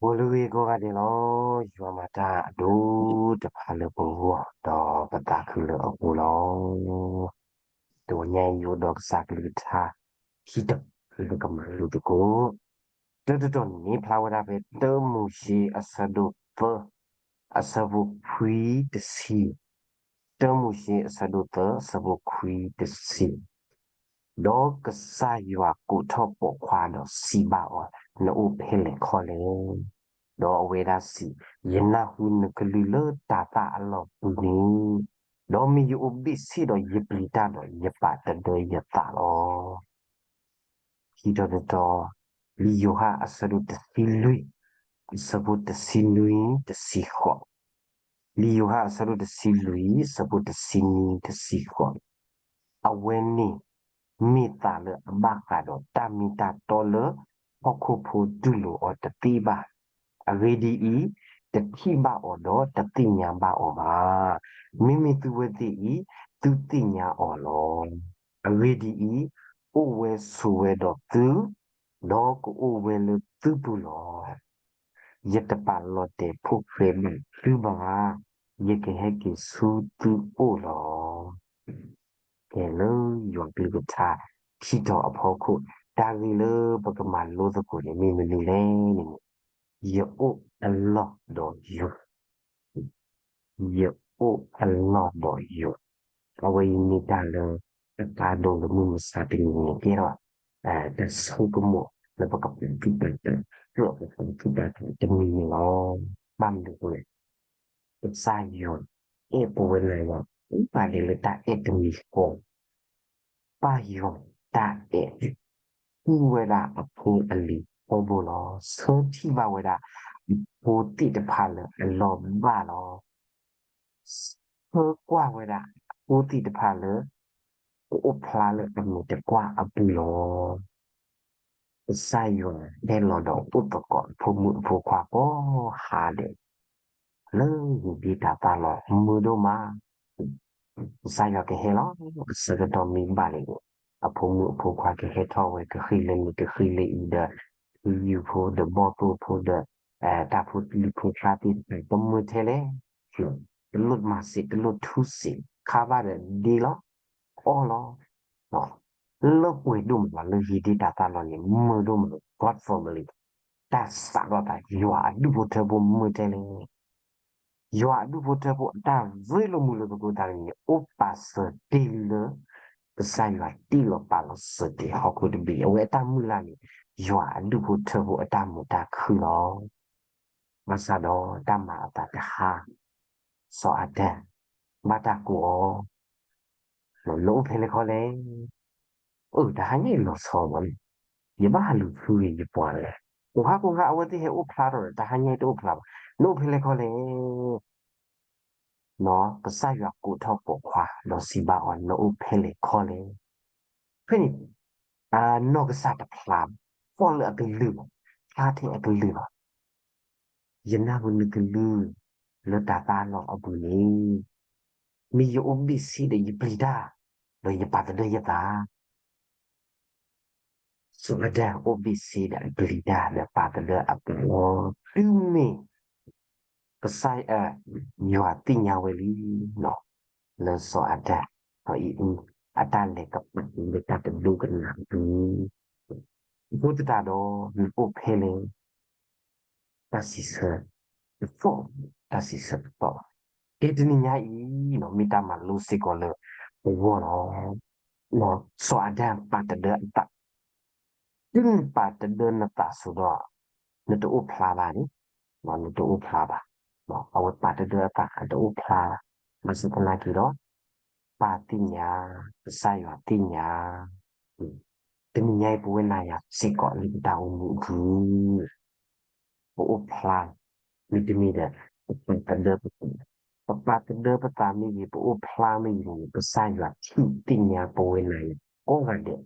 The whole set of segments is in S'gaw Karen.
ဂီၤလၢအဂ့ၤကိးဂၤဒဲးလီၤ. ယွၤမၤတၢ်အဒိၣ်တဖၣ်လၢပဂီၢ် ဒီးပသးခုလၢအဃိလီၤ. တနံၤညါအံၤယအိၣ်ဒီးကစၢ်ကလုၢ်ကထါ ခံတီၤလၢပကမၤလိသကိး, တၢ်တတီၤန့ၣ် ဖျါဝဲဒၣ်ဖဲ တၢမိၤၡ့အဆၢဒိၣ်သၢ အဆၢဖိခွံတဆံ, တၢမိၤၡ့အဆၢဒိၣ်သၢ အဆၢဖိခွံတဆံ. ဒီးကစၢ်ယွၤကိးထီၣ်ပိာ်ခွါဒီးစံးဘၣ်အီၤ, နအိၣ်ဖဲလဲၣ်ခီလဲၣ်. ဒီးအဝဲဒၣ်စံး, ယနၢ်ဟူနကလုၢ်လၢတၤသၣ်အလီၢ်ပူၤန့ၣ်, ဒီးမ့ၢ်ယအိၣ်ဘ့ၣ်ဆ့ၣ်ဒီးယပျံၤတၢ်ဒီးယပာ်တဒၢယသးလီၤ. ခံတီၤတတီၤ, လံာ်ယိၤဟၣ်အဆၢဒိၣ်တဆံလွံၢ်, အဆၢဖိတဆံနွံတဆံဃိး, လံာ်ယိၤဟၣ်အဆၢဒိၣ်တဆံလွံၢ် အဆၢဖိတဆံနွံတဆံဃိး, အဝဲန့ၣ် မ့ၢ်သးလၢအဘၣ်ဃးဒီးတၢ်မ့ၢ်တၢ်တီလၢဟီၣ်ခိၣ်ဖိတူၢ်လိာ်အီၤတသ့ဘၣ်. အဂ့ၢ်ဒ်အံၤ, တထံၣ်ဘၣ်အီၤဒီးတသ့ၣ်ညါဘၣ်အီၤဘၣ်. မ့မ့ၢ်သုဝဲသ့ၣ်အံၤ, သုသ့ၣ်ညါအီၤလီၤ. အဂ့ၢ်ဒ်အံၤ, အိၣ်ဝဲဆိးဝဲဒီးသု, ဒီးကအိၣ်ဝဲလၢသုပူၤလီၤ. ယတပာ်လီၤတဲာ်ဖိၣ်ဃဲဘၣ်သုဘၣ်, ယကဟဲက့ၤဆူသုအိၣ်လီၤ. ကဲလၢယွၤကလုၢ်ကထါ ခံတီၤအဖီခိၣ်, တၢ်ဂ့ၢ်လၢပကမၤလိသကိးန့ၣ် မ့ၢ်မနုၤလဲၣ်န့ၣ်, ယအိၣ်အလီၢ်ဒီးယွၤ ယအိၣ်အလီၢ်ဒီးယွၤ, အဝဲအံၤမ့ၢ်တၢ်လၢအကါဒိၣ်လၢမုၢ်မဆါတနံၤန့ၣ်ကဲထီၣ်, တၢ်ဆိကမိၣ်လၢပကပာ်သူၣ်ပာ်သး, ပကပာ်သူၣ်ပာ်သးတမံၤန့ၣ်လီၤ. ဘၣ်မနုၤအဃိလဲၣ်, ကစၢ်ယွၤအဲၣ်ပဝဲနၤယွၤ, ပာ်ဒ်လၢတၢ်အဲၣ်တမံၤဃီ ပၢ်ယွၤတၢ်အဲၣ်, ကူဝဲဒၣ်အဖိအလံၤထီဘိလီၤ. ဆၢထံၣ်ဘၣ်ဝဲဒၣ် အဖိသ့ၣ်တဖၣ်လၢအလီၢ်ဘၣ်လီၤ. ဆၢကွၢ်ဝဲဒၣ်အဖိသ့ၣ်တဖၣ်လၢ ကအိၣ်ဖျါလၢအမဲာ်တကွၢ်အပူၤလီၤ. ကစၢ်ယွၤဟဲလီၤဒီးအိၣ်သကိးအဖိမုၣ်အဖိခွါကိးဟါဒဲး လၢဟံၣ်ဒ့တၤသၣ်လီၤ မုာ်ဒိၣ်မး. ကစၢ်ယွၤကဟဲလီၤ အဆၢကတီၢ်မ့ၢ်ဘၣ်န့ၣ်, အဖိမုၣ်အဖိခွါကဟဲထီၣ်ဝဲ ကဃံလၢနံၤကဃံလၢအံၤဒီး, ဖုယုၢ်ဖိဒီးဘီၣ်သိၣ်ဖိဒီး, တၢ်ဖိလံၤဖိချါသ့ၣ်တဖၣ် ကမုာ်ထဲလဲၣ်, တလိၣ်မၤစ့း တလိၣ်ထူစ့း ခါဘၣ်ဒီးဒ့လီၤ, အီၣ်လီၤ. လၢပှဲၤဒိၣ်မးလီၤ လၢဟံၣ်ဒ့တၤသၣ်လီၤန့ၣ် မုာ်ဒိၣ်မးလီၤ God family, တၢ်စးထီၣ်သး ယွၤအဒူၣ်ဖိထၢဖိမုာ်ထဲလဲၣ်. ယွၤအဒူၣ်ဖိထၢဖိအတၢ်ရ့လိာ်မုာ်လိာ်သကိးသးန့ၣ် အိၣ်ပာ်စၢၤတ့ၢ်လၢ ကစၢ်ယွၤတ့ၢ်လီၤပာ်လီၤစၢၤတ့ၢ်ဟီၣ်ခိၣ်တဘ့ၣ်, အဝဲအတၢ်မုၢ်လၢ်န့ၣ် ယွၤအဒူၣ်ဖိထၢဖိအတၢ်မုာ်တၢ်ခုၣ်လီၤ. ဘၣ်ဆၣ်ဒီးတၢ်မၤအသးတဟါ, စီၤအၤဒၣ် ဘၣ်တၢ်ကိးအီၤ နအိၣ်ဖဲလဲၣ်ခီလဲၣ်. အၢ တဟါညါအံၤလီၤဆီမး, ယဘၣ်ဟးလူၤဖုဂ့ၤယပှၤလဲၣ်. ကိးဟါကိးဟါ အဝဲသ့ၣ်ဟဲအိၣ်ဖျါထီၣ်ဒီး တဟါညါအံၤတအိၣ်ဖျါဘၣ်, နအိၣ်ဖဲလဲၣ်ခီလဲၣ်. ကစၢ်ယွၤကိးထီၣ်ပိာ်ခွါ ဒီးစံးဘၣ်အီၤ နအိၣ်ဖဲလဲၣ်ခီလဲၣ်. ဖဲန့ၣ် နီၢ်ကစၢ်တဖျါ, ဖီၣ်လၢအကလုၢ်လီၤ, ဖျါထဲအကလုၢ်လီၤ. ယနၢ်ဟူနကလုၢ် လၢတၤသၣ်လီၢ်အပူၤန့ၣ်, မ့ၢ်ယအိၣ်ဘ့ၣ်ဆ့ၣ်ဒီးယပျံၤတၢ်, ဒီးယပာ်သဒၢယသး. စီၤအၤဒၣ်အိၣ်ဘ့ၣ်ဆ့ဒီးအပျံၤတၢ်ဒီးပာ်သဒၢအသးလီၤ. တုၤမ့ၢ် ကစၢ် ယွၤသ့ၣ်ညါဝဲလံ လၢစီၤအၤဒၣ် စီၤအံၤအူ အတၢ်လဲၤကပာ်လၢတၢ်တဒိကနၣ်အပူၤ, အဃိသတးဒီး နအိၣ်ဖဲလဲၣ် တၢ်စံးဆၢတသီၣ်, တၢ်စံးဆၢတသီၣ်. ကဲတနံၤညါအံၤ မ့ၢ်တၢ်မၤလိစ့ၢ်ကီးလၢပဂီၢ်လီၤ. စီၤအၤဒၣ်ပာ်တဒၢအသး, တုၤနပာ်တဒၢနသးစိၤဒီး နတအိၣ်ဖျါဘၣ်န့ၣ်, နတအိၣ်ဖျါဘၣ်. အဝဲပာ်တဒၢအသးအတအိၣ်ဖျါဘၣ်. ဘၣ်ဆၣ်သနာ်က့ဒီး ပၢ်သ့ၣ်ညါ, ကစၢ်ယွၤသ့ၣ်ညါ, တနံၤညါအံၤ ပဝဲနၤယၤစ့ၢ်ကီးလၢပတၢ်အိၣ်မူအပူၤ ပအိၣ်ဖျါ, မ့တမ့ၢ်ဒီး ပပာ်သဒၢပသး, ပပာ်သဒၢပသးမ့ၢ်ဂ့ၤ, ပအိၣ်ဖျါမ့ၢ်ဂ့ၤန့ၣ် ကစၢ်ယွၤထံၣ်သ့ၣ်ညါပဝဲနၤယၤကိးဂၤဒဲး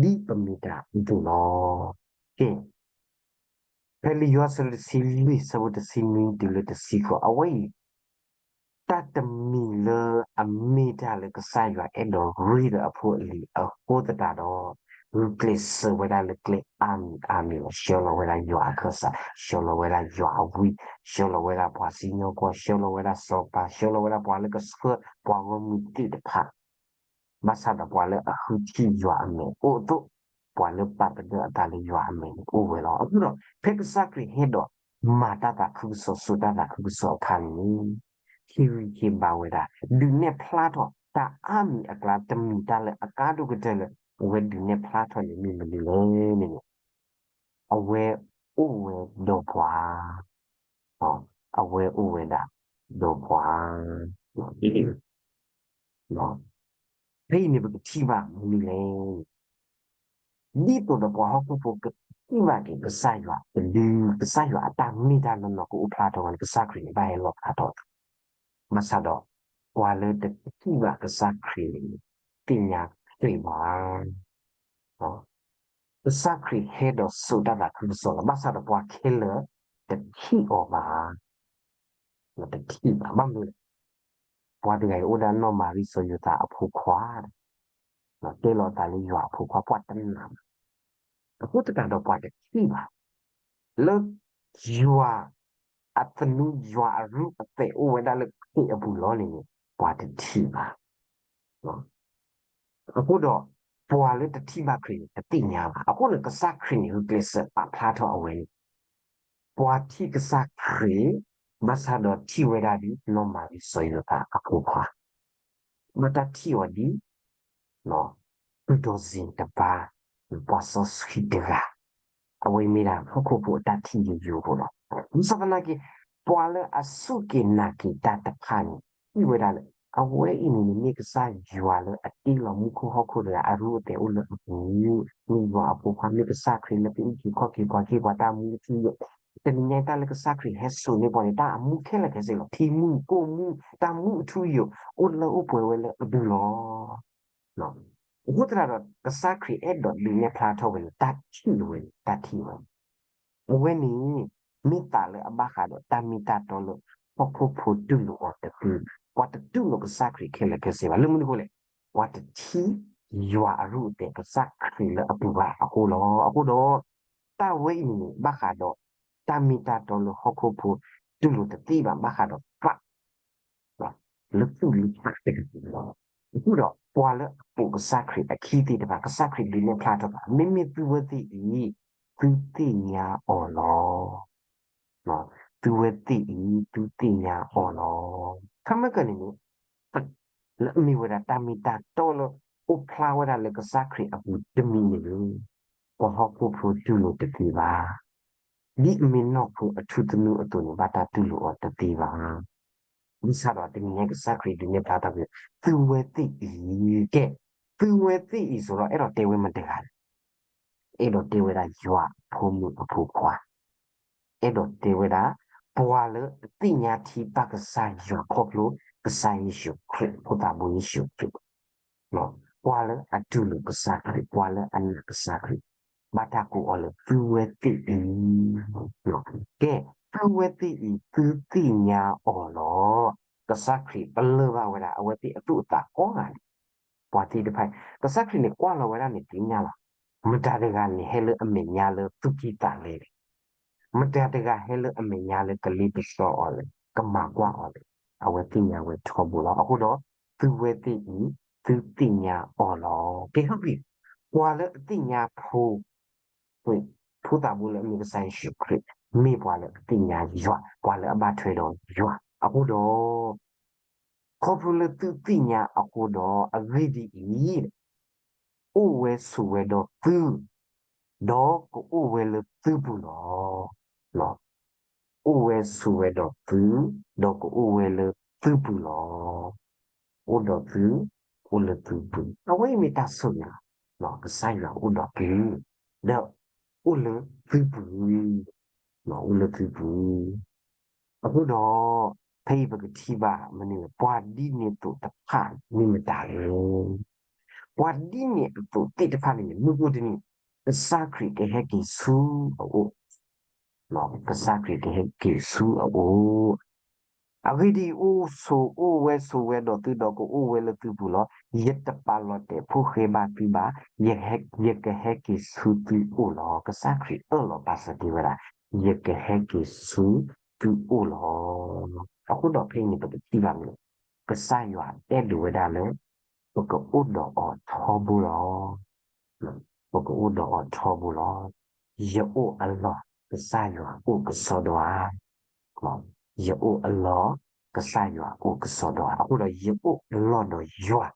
ဒ်ပမ့ၢ်တၢ်အသိးလီၤ. ကဲ, ဖဲလံာ်ယိၤဟၣ်အဆၢဒိၣ်တဆံလွံၢ် အဆၢဖိတဆံနွံတုၤလၢတဆံဃိး အဝဲအံၤ တၢ်တမံၤလၢအမ့ၢ်တၢ်လၢကစၢ်ယွၤအဲၣ်ဒိးရ့ဒီးအဖိအလံၤအဃိသတးဒီး, ဂုာ်ကျဲးစၢးဝဲဒၣ်လၢကျဲအါမံၤအါမံၤလီၤ. ဆှၢလီၤဝဲဒၣ်ယွၤအခၢၣ်စး, ဆှၢလီၤဝဲဒၣ်ယွၤအဝံ, ဆှၢလီၤဝဲဒၣ်ပှၤစံၣ်ညီၣ်ကွီၢ်, ဆှၢလီၤဝဲဒၣ်စီၤပၤ, ဆှၢလီၤဝဲဒၣ်ပှၤလၢကဆှၢပှၤဂီၢ်မုၢ်သ့ၣ်တဖၣ် ဘၣ်ဆၣ်ဒီးပှၤလၢအဃုထံၣ်ယွၤအမဲာ်အိၣ်အသိး, ပှၤလၢပာ်ပဒၢၣ်အသးလၢယွၤအမဲာ်န့ၣ်အိၣ်ဝဲလီၤ. အဃိဒီး ဖဲကစၢ်ခရံာ်ဟဲဒီးမၤတၢ်သးခုကစီၣ် စိာ်တၢ်သးခုကစီၣ်အခါန့ၣ် ဟ့ၣ်ဂံၢ်ဟ့ၣ်ဘါဝဲဒၣ် ဒုးနဲၣ်ဖျါထီၣ်တၢ်အါမံၤအကျါ တမံၤတၢ်လၢအကါဒိၣ်ကတၢၢ်လၢ အဝဲဒုးနဲၣ်ဖျါထီၣ်န့ၣ်မ့ၢ်မနုၤလဲၣ်န့ၣ် အဝဲအိၣ်ဝဲဒီးပှၤ, အဝဲအိၣ်ဝဲဒၣ်ဒီးပှၤ ဖဲအံၤန့ၣ်ပကထံၣ်ဘၣ်မနုၤလဲၣ်, ဒ်သိးဒီးပှၤဟီၣ်ခိၣ်ဖိကထံၣ်ဘၣ်က့ၤကစၢ်ယွၤ တုၤကစၢ်ယွၤအတၢ်မ့ၢ်တၢ်နီၢ်နီၢ်ကအိၣ်ဖျါထီၣ်ဝဲန့ၣ် ကစၢ်ခရံာ်န့ၣ်ဘၣ်ဟဲလီၣ်ဖျါထီၣ်, ဘၣ်ဆၣ်ဒီး ပှၤလၢတထံၣ်ဘၣ်ကစၢ်ခရံာ်န့ၣ် သ့ၣ်ညါတသ့ဘၣ်. ကစၢ်ခရံာ်ဟဲဒီးစိာ်တၢ်သးခုကစီၣ်လီၤ. ဘၣ်ဆၣ်ဒီးပှၤခဲလၢာ်တထံၣ်အီၤဘၣ်, တထံၣ်ဘၣ်. ဘၣ်မနုၤလဲၣ်, ပှၤတဂၤအံၤအိၣ်ဒၣ်နီၢ်မၤရံစီၤယိၤသးအဖိခွါ, တဲလီၤအသးလၢယွၤအဖိခွါ ပှၤတနာ်ဘၣ်. အဃိသတးဒီးပှၤတထံၣ်ဘၣ် လၢယွၤအသနူ ယွၤအရူၢ်အသဲးအိၣ်ဝဲဒၣ်လၢခရံာ်အပူၤလီၤန့ၣ်န့ၣ် ပှၤတထံၣ်ဘၣ်. အဃိဒီး ပှၤလၢတထံၣ်ဘၣ်ခရံာ်န့ၣ် တသ့ၣ်ညါဘၣ်. အဃိန့ၣ် ကစၢ်ခရံာ်န့ၣ် ဂုာ်ကျဲးစၢးပာ်ဖျါထီၣ်အဝဲန့ၣ် ပှၤထံၣ်ကစၢ်ခရံာ် ဘၣ်ဆၣ်ဒီးထံၣ်ဝဲဒၣ်ဒ်နီၢ်မၤရံစီၤယိၤသးအဖိခွါ ဘၣ်တၢ်ထံၣ်အီၤဒ် ပှၤစီဆှံတဂၤ, အဝဲမ့ၢ်ဒၣ်ဟီၣ်ခိၣ်ဖိအတၢ်ထံၣ်ယိယိဖိလီၤ. ဘၣ်ဆၣ်သနာ်က့ ပှၤလၢအစူၢ်က့ၤနာ်က့ၤတၢ်တဖၣ်န့ၣ် ထံၣ်ဝဲဒၣ်လၢ အဝဲအံၤန့ၣ်န့ၣ် မ့ၢ်ကစၢ်ယွၤလၢအတ့လီၤမူခိၣ်ဟီၣ်ခိၣ်တဂၤ အရူၢ်အသဲးအိၣ်လၢအပူၤ, မ့ၢ်ယွၤအဖိခွါ မ့ၢ်ကစၢ်ခရံာ်လၢကအုၣ်က့ၤခီၣ်က့ၤပှၤက့ၤပှၤတၢ်မူအထူအယိာ်, တနံၤညါတၢ်လၢကစၢ်ခရံာ်ဟဲစိာ်န့ၢ်ပှၤန့ၣ် တၢ်အမူခဲလၢာ်ခဲဆ့လီၤ. ထံမူၢ်ကိၢ်မူၢ် တၢ်မူအထူအယိာ် အိၣ်လၢအိၣ်ပှဲၤဝဲလၢအပူၤလီၤ. အဃိသတးဒီး ကစၢ်ခရံာ်အဲၣ်ဒိးဒုးနဲၣ်ဖျါထီၣ်ဝဲန့ၣ် တၢ်ထံၣ်ဝဲန့ၣ် တၢ်ထံၣ်ဝဲန့ၣ် အဝဲန့ၣ် မ့ၢ်သးလၢအဘၣ်ဃးဒီးတၢ်မ့ၢ်တၢ်တီလၢ ဟီၣ်ခိၣ်ဖိတူၢ်လိာ်အီၤတသ့, ပှၤတတူၢ်လိာ်ကစၢ်ခရံာ်ခဲလၢာ်ခဲဆ့ဘၣ်. လၢမနုၤအဃိလဲၣ်, ပှၤတထံၣ်ယွၤအရူၢ်အသဲး ကစၢ်ခရံာ်လၢအပူၤဘၣ်အဃိလီၤ. အဃိဒီး တၢ်ဝဲအံၤန့ၣ် ဘၣ်ဃးဒီး တၢ်မ့ၢ်တၢ်တီလၢဟီၣ်ခိၣ်ဖိတူၢ်လိာ်တသ့ဘၣ် ဘၣ်ဃးဒီးသး လၢသူၣ်လၢသးတက့ၢ်လီၤ. အဃိဒီး ပှၤလၢအပိာ်ကစၢ်ခရံာ်အခံသ့ၣ်တဖၣ် ကစၢ်ခရံာ်ဒုးနဲၣ်ဖျါထီၣ်ဘၣ် မ့မ့ၢ်သုဝဲသ့ၣ်အံၤ သုသ့ၣ်ညါအီၤလီၤ. သုဝဲသ့ၣ်အံၤ သုသ့ၣ်ညါအီၤလီၤ. ခါမ့ၢ်ကန့ၣ်န့ၣ် လၢအမ့ၢ်ဝဲဒၣ်တၢ်မ့ၢ်တၢ်တီလၢ အိၣ်ဖျါဝဲဒၣ်လၢကစၢ်ခရံာ်အပူၤတမံၤန့ၣ်လီၤ. ပှၤဟီၣ်ခိၣ်ဖိတူၢ်လိာ်တသ့ဘၣ်. ဒ်အမ့ၢ်နီၢ်ခိအထူသနူအသိးန့ၣ် ဘၣ်တၢ်တူၢ်လိာ်အီၤတသ့ဘၣ်. ဘၣ်ဆၣ်ဒီးတနံၤညါကစၢ်ခရံာ်ဒုးနဲၣ်ဖျါထီၣ်က့ၤ သုဝဲသ့ၣ်အံၤ, ကဲ, သုဝဲသ့ၣ်အံၤစ့ၢ်ကီး အဲၣ်ဒိးတဲဝဲမတၤတဂၤလဲၣ်. အဲၣ်ဒိးတဲဝဲဒၣ်ယွၤအဖိမုၣ်အဖိခွါ အဲၣ်ဒိးတဲဝဲဒၣ် ပှၤလၢအသ့ၣ်ညါထံပၢ်ကစၢ်ယွၤခီဖျိ ကစၢ်ယ့ၣ်ၡူးခရံာ် ဖိသးဘိယ့ၣ်ၡူးခရံာ်, ပှၤလၢအတူၢ်လိာ်ကစၢ်ခရံာ် ပှၤလၢအနာ်ကစၢ်ခရံာ်, ဘၣ်တၢ်ကိးအီၤလၢသုဝဲသ့ၣ်အံၤ, ကဲ, သုဝဲသ့ၣ်အံၤ သုသ့ၣ်ညါအီၤလီၤ. ကစၢ်ခရံာ်ပလၢၢ်ဘၣ်ဝဲဒၣ် အဝဲသ့ၣ်အသူၣ်အသးကိးဂၤန့ၣ် ပှၤသ့ၣ်တဖၣ်, ကစၢ်ခရံာ်န့ၣ် ကွၢ်လီၤဝဲဒၣ်န့ၣ်သ့ၣ်ညါလီၤ. မတၤတဂၤန့ၣ် ဟဲလၢအမဲာ်ညါလၢသူၣ်ကံၢ်သးလဲလဲၣ်. မတၤတဂၤဟဲလၢအမဲာ်ညါလၢကလ့ပစီအီၤလဲၣ်, ကမၤကွၢ်အီၤလဲၣ်. အဝဲသ့ၣ်ညါဝဲထီဘိလီၤ. အဃိဒီး သုဝဲသ့ၣ်အံၤ သုသ့ၣ်ညါအီၤလီၤ. ကဲ, ဟီၣ်ဂံၢ်, ပှၤလၢအသ့ၣ်ညါဖိ ဖိသးဘိလၢအမ့ၢ်ကစၢ်ယ့ၣ်ၡူးခရံာ် မ့ၢ်ပှၤလၢအသ့ၣ်ညါယွၤ, ပှၤလၢအဘၣ်ထွဲဒီးယွၤ. အဃိဒီး ခီဖျိလၢသုသ့ၣ်ညါအဃိဒီး အဂ့ၢ်ဒ်အံၤ, အိၣ်ဝဲဆိးဝဲဒီးသု, ဒီးကအိၣ်ဝဲလၢသုပူၤလီၤ. အိၣ်ဝဲဆိးဝဲဒီးသု, ဒီးကအိၣ်ဝဲလၢသုပူၤလီၤ. အိၣ်ဒီးသု, အိၣ်လၢသုပူၤ, အဝဲအံၤမ့ၢ်တၢ်ဆိၣ်ဂ့ၤလီၤ. ကစၢ်ယွၤအိၣ်ဒီးသု, ဒီးအိၣ်လၢသုပူၤ, အိၣ်လၢသုပူၤ. အဃိဒီး ဖဲအံၤပကထံၣ်ဘၣ်မနုၤလဲၣ်, ပှၤဒ်န့ၣ်အသိးတဖၣ်မ့ၢ်မတၤလဲၣ်. ပှၤဒ်န့ၣ်အသိးသ့ၣ်တဖၣ်န့ၣ် မုၢ်ကိၣ်တနံၤ ကစၢ်ခရံာ်ကဟဲက့ၤဆူအအိၣ်, ကစၢ်ခရံာ်ကဟဲက့ၤဆူအအိၣ်. အဂ့ၢ်ဒ်အံၤ, အိၣ်ဆိးအိၣ်ဝဲဆိးဝဲဒီးသုဒီးကအိၣ်ဝဲလၢသုပူၤလီၤ. ယတပာ်လီၤတဲာ်ဖိဃဲဘၣ်သုဘၣ်. ယဟဲ, ယကဟဲက့ၤဆူသုအိၣ်လီၤ. ကစၢ်ခရံာ်အၢၣ်လီၤပာ်စၢၤက့ၤဝဲဒၣ်, ယကဟဲက့ၤဆူသုအိၣ်လီၤ. အဃိဒီးဖဲအံၤန့ၣ် ပကထံၣ်ဘၣ်မ့ၢ် ကစၢ်ယွၤအဲၣ်ဒိးဝဲဒၣ်လၢ ပကအိၣ်ဒီးအီၤထီဘိလီၤ. ပကအိၣ်ဒီးအီၤထီဘိလီၤ. ယအိၣ်အလီၢ် ကစၢ်ယွၤအိၣ်ကစီဒီဧါ. ယအိၣ်အလီၢ် ကစၢ်ယွၤအိၣ်ကစီဒီဧါ. အဃိဒီးယအိၣ်အလီၢ်ဒီးယွၤ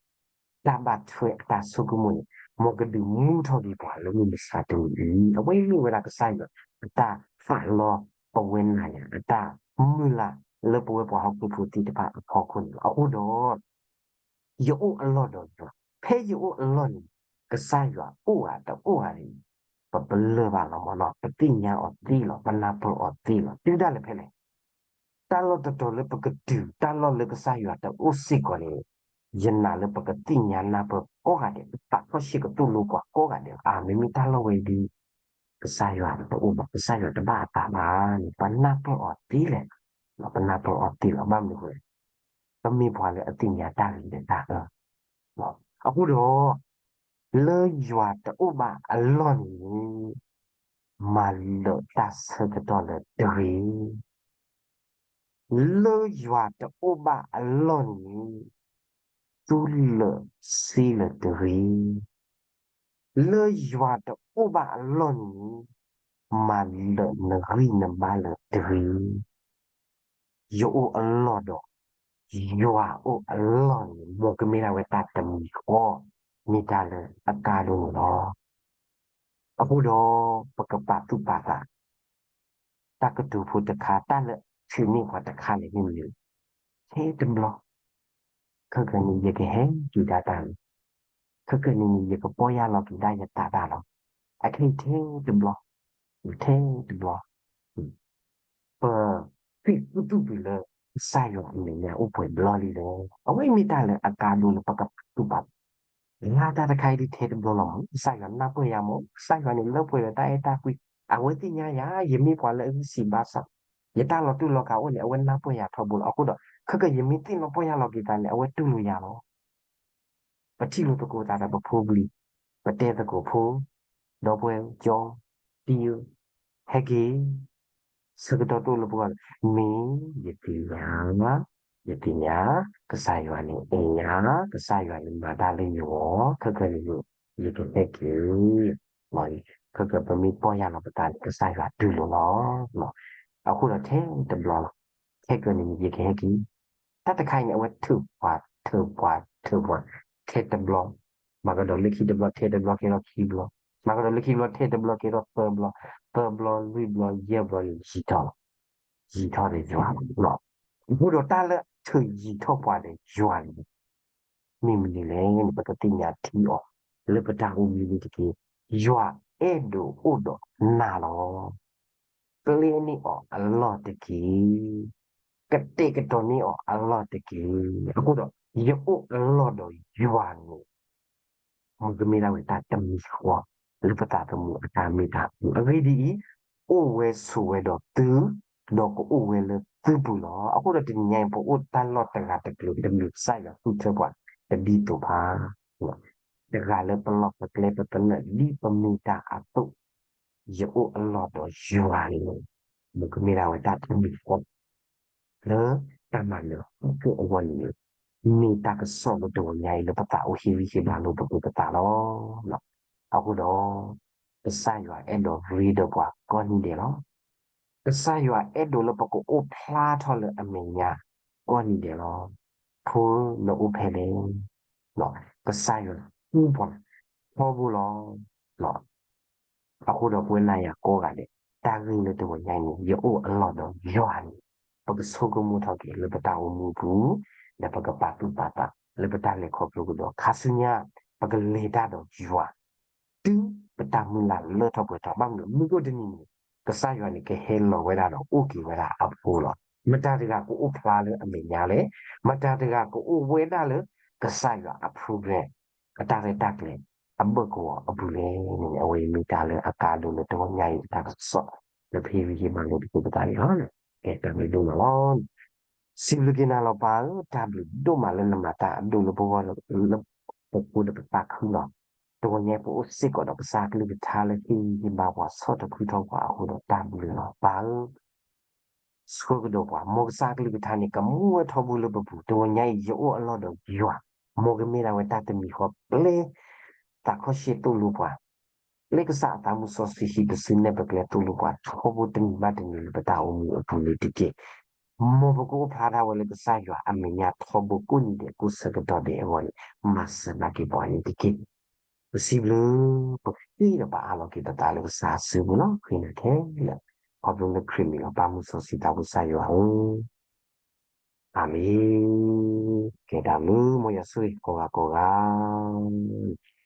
တၢ်ဘၣ်ထွဲအတၢ်ဆိကမိၣ်န့ၣ် မ်ကဒုးမူထီၣ်က့ၤပှၤလၢမုၢ်မဆါတနံၤအံၤ, အဝဲမ့ၢ်ဝဲဒၣ်ကစၢ်ယွၤ အတၢ်သးလီ ပဝဲနၤယၤ အတၢ်မုၢ်လၢ်လၢပဝဲပှၤဟီၣ်ခိၣ်ဖိသ့ၣ်တဖၣ်အဖီခိၣ်န့ၣ်လီၤ. အဃိဒီး ယအိၣ်အလီၢ်ဒီးယွၤ, ဖဲယအိၣ်အလီၢ်န့ၣ် ကစၢ်ယွၤအိၣ်ဧါတအိၣ်ဧါန့ၣ် ပပလၢၢ်ဘၣ်လီၤမ့ၢ်နီၤ, ပသ့ၣ်ညါအီၤသ့လီၤ, ပနၢ်ပၢၢ်အီၤသ့လီၤ. တုၤဒၣ်လဲာ်ဖဲလဲၣ် တၢ်လီၢ်တတီၤလၢပကတုၤ တၢ်လီၢ်လၢကစၢ်ယွၤတအိၣ်စ့ၢ်ကီးန့ၣ် ယနာ်လၢပကသ့ၣ်ညါနၢ်ပၢၢ်ကိးဂၤဒဲး, ပသးထီၣ်ရှ့ကတိၢ်လိပှၤကိးဂၤဒဲး, အၢ မ့မ့ၢ်တၢ်လီၢ်ဝဲအံၤဒ် ကစၢ်ယွၤတအိၣ်ဘၣ်, ကစၢ်ယွၤတဘၣ်အသးဘၣ်န့ၣ် ပနၢ်ပၢၢ်အီၤသ့လဲၣ်, ပနၢ်ပၢၢ်အီၤသ့လီၤ. ဘၣ်မနုၤအဃိလဲၣ်, ပမ့ၢ်ပှၤလၢအသ့ၣ်ညါတၢ်ဂ့ၤဒီးတၢ်အၢ အဃိဒီး လၢယွၤတအိၣ်ဘၣ်အလီၢ်န့ၣ် မၤလၢာ်တၢ်ဆၢကတီၢ်လၢတဂ့ၤ, လၢယွၤတအိၣ်ဘၣ်အလီၢ်န့ၣ် သူလၢာ်စ့လၢာ်တဂ့ၤ, လၢယွၤတအိၣ်ဘၣ်အလီၢ်န့ၣ် မၤလၢာ်နဂံၢ်နဘါလၢာ်တဂ့ၤ. ယအိၣ်အလီၢ်ဒီး ယွၤအိၣ်အလီၢ်န့ၣ် မ်ကမ့ၢ်ဒၣ်ဝဲတၢ်တမံၤဃီ မ့ၢ်တၢ်လၢအကါဒိၣ်န့ၣ်လီၤ. အဃိဒီး ပကပာ်သူၣ်ပာ်သး တၢ်ကတိၤဖိတခါ တၢ်လၢထုးန့ၢ်ပှၤတခါန့ၣ်မ့ၢ်မနုၤ, ထဲတဘျီ ခဲကနံၣ်အံၤ ယကဟဲက့ၤဒၣ်တၢ်လီၤ, ခဲကနံၣ်အံၤ ယကပီၢ်ယၢ်လီၤက့ၤဒၣ်ယသးတၢ်လီၤ, အခဲအံၤထဲတဘျီ, ထဲတဘျီ ပ သံၣ်သူသူၣ်ပူၤလၢ ကစၢ်ယွၤအမဲာ်ညါအိၣ်ပှဲၤဘျီလံလဲၣ်. အဝဲမ့ၢ်တၢ်လၢအကါဒိၣ်လၢပကပာ်သူၣ်ပာ်သး, လၢတၢ်တခါအံၤဒ်ထဲတဘျီလီၤမး, ကစၢ်ယွၤနၢ်ပၢၢ်ယၤမး, ကစၢ်ယွၤန့ၣ်လၢပှဲၤဒီးတၢ်အဲၣ်တၢ်ကွံ, အဝဲသ့ၣ်ညါယၤ ယမ့ၢ်ပှၤလၢအဂံၢ်စၢ်ဘါစၢ်, ယတၢ်လီၤတူာ်လီၤကာ်အိၣ်န့ၣ် အဝဲနၢ်ပၢၢ်ယၤထီဘိလီၤ. အဃိဒီး ခဲကနံၣ်အံၤ ယမ့ၢ်သ့ၣ်နီၣ်ပီၢ်ယၢ်လီၤက့ၤသးန့ၣ် အဝဲတူၢ်လိာ်ယၤလီၤ. ပထံၣ်လိာ်သကိးသးဒီးပဖိပလံၤ, ပတဲသကိးဖိ, ဒီပုၢ်ဝဲၢ်ကၠီ, တံၢ်ဧၢ, ဟဲက့ၤ, ဆၢကတီၢ်တအိၣ်လၢပဂီၢ်, မ့ၢ်ယသ့ၣ်ညါ, ယသ့ၣ်ညါ, ကစၢ်ယွၤန့ၣ်အဲၣ်ညါ, ကစၢ်ယွၤန့ၣ်မၤတၢ်လၢယဂီၢ်, ခဲကနံၣ်အံၤ ယကဟဲက့ၤ, ခဲကနံၣ်အံၤ ပမ့ၢ်ပီၢ်ယၢ်လီၤပသးန့ၣ် ကစၢ်ယွၤတူၢ်လိာ်လီၤ. အဃိဒီးထဲတဘျီလီၤ, ခဲကနံၣ်အံၤ ယကဟဲက့ၤ, တၢ်တခါအံၤန့ၣ် အဝဲထုးပှၤ, ထုးပှၤ, ထုးပှၤ, ထဲတဘျီ, မၤကဒီးလၢခံတဘျီ, ထဲတဘျီကဲထီၣ်ခံဘျီ, မၤကဒီးလၢခံတဘျီ, ထဲတဘျီကဲထီၣ်သၢဘျီ, သၢဘျီ, လွံၢ်ဘျီ, ယဲၢ်ဘျီန့ၣ် ယံာ်ထီၣ်လီၤ, ယံာ်ထီၣ်ဒီးယွၤလီၤ. အဃိဒီးတၢ်လၢထုးယံာ်ထီၣ်ပှၤဒီးယွၤန့ၣ် မ့ၢ်မနုၤလဲၣ်န့ၣ် ပကသ့ၣ်ညါထံအီၤ လၢပတၢ်အိၣ်မူန့ၣ်တက့ၢ်. ယွၤအဲၣ်ဒိးအိၣ်ဒီးနၤလီၤ. ပျဲန့ၢ်အီၤအလီၢ်တက့ၢ်. ကတဲာ်ကတီၤန့ၢ်အီၤအလီၢ်တက့ၢ်. အဃိဒီး ယအိၣ်အလီၢ်ဒီးယွၤန့ၣ် မ့ၢ်ကမ့ၢ်ဒၣ်ဝဲတၢ်တမံၤဃီ လၢပသးသမူအတၢ်မ့ၢ်တၢ်တီ. အဂ့ၢ်ဒ်အံၤ, အိၣ်ဝဲဆိးဝဲဒီးသု, ဒီးကအိၣ်ဝဲလၢသုပူၤလီၤ. အဃိဒီးတနံၤညါအံၤ ပအိၣ်တၢ်လီၢ်တဂၤတကျိၤ တမ့ၢ်ကစၢ်ယွၤဃုထၢပှၤတဒ်သိးဘၣ်. တဂၤလၢပလီၢ်ပကျဲပသနၢၣ်ဒ်ပမ့ၢ်တၢ်အသိး, ယအိၣ်အလီၢ်ဒီးယွၤန့ၣ် မ့ၢ်ကမ့ၢ်ဒၣ်ဝဲတၢ်တမံၤဃီ လၢတၢ်မၤနၢၤဟီၣ်ခိၣ်အဂီၢ်န့ၣ် မ့ၢ်တၢ်ကစီၣ်လၢတဂီၤညါအံၤလၢပသးအိၣ်ဟ့ၣ်ဂံၢ်ဟ့ၣ်ဘါလိာ်သကိးပသးလီၤ. အဃိဒီး ကစၢ်ယွၤအဲၣ်ဒိးရ့ဒီးပှၤကိးနံၤဒဲးလီၤ. ကစၢ်ယွၤအဲၣ်ဒိးလၢပကအိၣ်ဖျါထီၣ်လၢအမဲာ်ညါကိးနံၤဒဲးလီၤ. ဖိနအိၣ်ဖဲလဲၣ်, ကစၢ်ယွၤဃုပှၤထီဘိလီၤ. အဃိဒီးပဝဲနၤယၤကိးဂၤဒဲး, တၢ်ဂ့ၢ်လၢတဂီၤညါအံၤန့ၣ် ယအိၣ်အလီၢ်ဒီးယွၤန့ၣ် ပကဆိကမိၣ်ထီၣ်က့ၤလၢပတၢ်အိၣ်မူပူၤ, ဒီးပကပာ်သူၣ်ပာ်သးလၢပတၢ်လဲၤခီဖျိကဒီး ခါဆူညါ ပကလဲၤတၢ်ဒီးယွၤ တုၤပတၢ်မုၢ်လၢ်လၢထီၣ်ပှဲၤထီၣ်. ဘၣ်မနုၤ မုၢ်ကအိၣ်တနံၤန့ၣ် ကစၢ်ယွၤန့ၣ်ကဟဲလီၤဝဲဒၣ်ဒီးအိၣ်က့ၤဝဲဒၣ်အဖိလီၤ. မတၤတဂၤကအိၣ်ဖျါလၢအမဲာ်ညါလဲၣ်, မတၤတဂၤကအိၣ်ဝဲဒၣ်လၢ ကစၢ်ယွၤအ program အတၢ်ရဲၣ်တၢ်ကျဲၤ အဘၢၣ်ကဝီၤအပူၤလဲၣ်န့ၣ် အဝဲအံၤမ့ၢ်တၢ်လၢအကါဒိၣ်လၢတဂီၤညါအံၤတၢ်ကစီၣ် လၢပဟ့ၣ်ဂံၢ်ဟ့ၣ်ဘါလိာ်သကိးပသးန့ၣ်လီၤ. ကဲတၢ်ဘျုးဒိၣ်မးလီၤ. စံးဘျုးက့ၤနၤလီၤပၢ်ဧၢ, တၢ်ဘျုးဒိၣ်မးလၢနမၤတၢ်အဒိၣ်လၢပဂီၢ်, လၢပဃိဒီးပသးခုလီၤ. တဂီၤညါအံၤ ပအိၣ်စ့ၢ်ကီးဒီးကစၢ်အကလုၢ်ကထါလၢဟ့ၣ်ဂံၢ်ဟ့ၣ်ဘါပှၤဆီၣ်ထွဲထုးထီၣ်ပှၤအဃိဒီးတၢ်ဘျုးလီၤ. ပၢ်ဧၢ, ဆှၢကဒီးပှၤ, မ်ကစၢ်အကလုၢ်ကထါန့ၣ် ကမူဝဲထီဘိလၢပပူၤ. တဂီၤညါအံၤ ယအိၣ်အလီၢ်ဒီးယွၤ, မ်ကမ့ၢ်ဒၣ်ဝဲတၢ်တမံၤဃီ ပျဲသးခီၣ်ဆ့ၣ်သိၣ်လိပှၤ လၢကစၢ်အသးမုၢ်စီဆှံဟံးပစုနဲၣ်ပကျဲသိၣ်လိပှၤ ထီဘိတနံၤဘၣ်တနံၤလၢပတၢ်အိၣ်မူအပူၤန့ၣ်တက့ၢ်. မ်ပကအိၣ်ဖျါထီၣ်ဝဲလၢကစၢ်ယွၤအမဲာ်ညါထီဘိကိးနံၤဒဲး ကိးဆၢကတီၢ်ဒဲးအဂီၢ်န့ၣ် မၤစၢၤဘၣ်က့ၤပှၤန့ၣ်တက့ၢ်. ပစံးဘျုး, ပဃ့ဒီးပအၢၣ်လီၤက့ၤပသးလၢကစၢ်အစုပူၤလီၤ. ဃ့နၤခဲလၢာ်, ခီဖျိလၢခရံာ်မံၤလီၤ. ပၢ်မုၢ်စီဆှံသးဘိကစၢ်ယွၤဧၢ အၤမ့ၣ်. ကဲဒၣ်မုၢ် မ်ယွၤဆိၣ်ဂ့ၤကိးဂၤကိးဂၤ